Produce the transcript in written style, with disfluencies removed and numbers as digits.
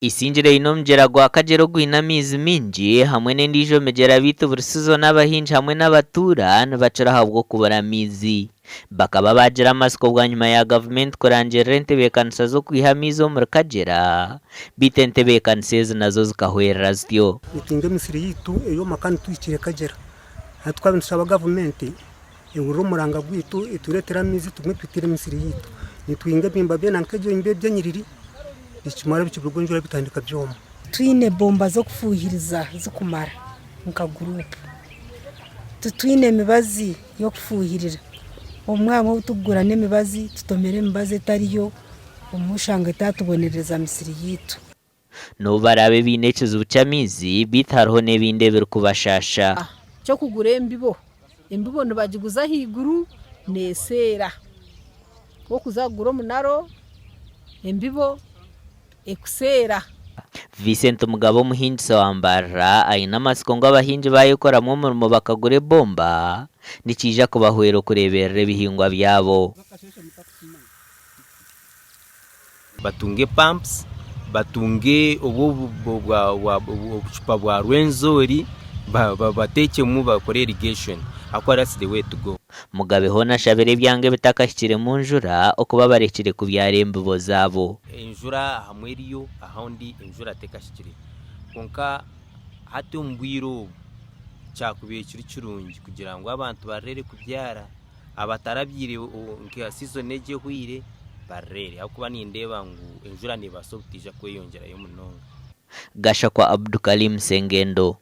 Isingiro eine omugyera gwa Kagyera ogwine amaizi maingi hamwe n'endiijo migyera beitu buri sizoni abahingi hamwe n'abatuura nibakira ahabw'okubura amaizi. Bakaba baagira amatsiko bwanyima ya gavumenti kurangirira entebeekanisa z'okwiha amaizi omuri Kagyera beitu entebeekanisa ezi nazo zikahwerera zityo. Nituhinga emisiri yaitu eyoma kandi tuhikire Kagyera. Hati twaba nitushaba gavumenti ehurire omuranga gwaitu etureetere amaizi tugume twitire emisiri yaitu. Nituhinga ebihimba byona nk'ebihimba eby'enyiriri nikimara bikibugwa enjura bitandika byoma. Twine bomba z'okufuuhiriza zikumara nka guruupu. Titwine mibazi y'okufuuhirira. Obumwe abamwe obu turikugura n'emibazi tutomera emibazi etariyo obumwe oshanga etatubonerereza misiri yaitu. N'obu baraabe baine ekizibu ky'amaizi, beitu hariho n'ebindi ebirikubashaasha. Ky'okugura embibo, embibo nibagiguza ahaiguru neeseera. Ku orikuza kugura omunaro, embibo ekuseera. Vincent Mugabe omuhingisa wa Mbarara aine amatsiko ngu abahingi baayekoramu omurimo bakagura ebomba nikiija kubahwera okureeberera ebihingwa byabo. Batunge pumps, batunge obucupa bwa Rwenzori batekyemu bakore irrigation ahakuba that's the way to go. Mugabe hoona ashabire ebyanga ebitakahikiremu njura okuba barekire kubyara embibo zaabo. Enjura ahamwe eriyo ahandi enjura tekahikire kwonka hati omu bwire obu kyakubaire kiri kirungi kugira ngu abantu bareere kubyara. Abatarabyaire nka sizoni egi ehweire bareere ahabw'okuba nindeeba ngu enjura neebaasa obutaija kweyongyerayo munonga. Gashakwa Abdukalim Sengendo.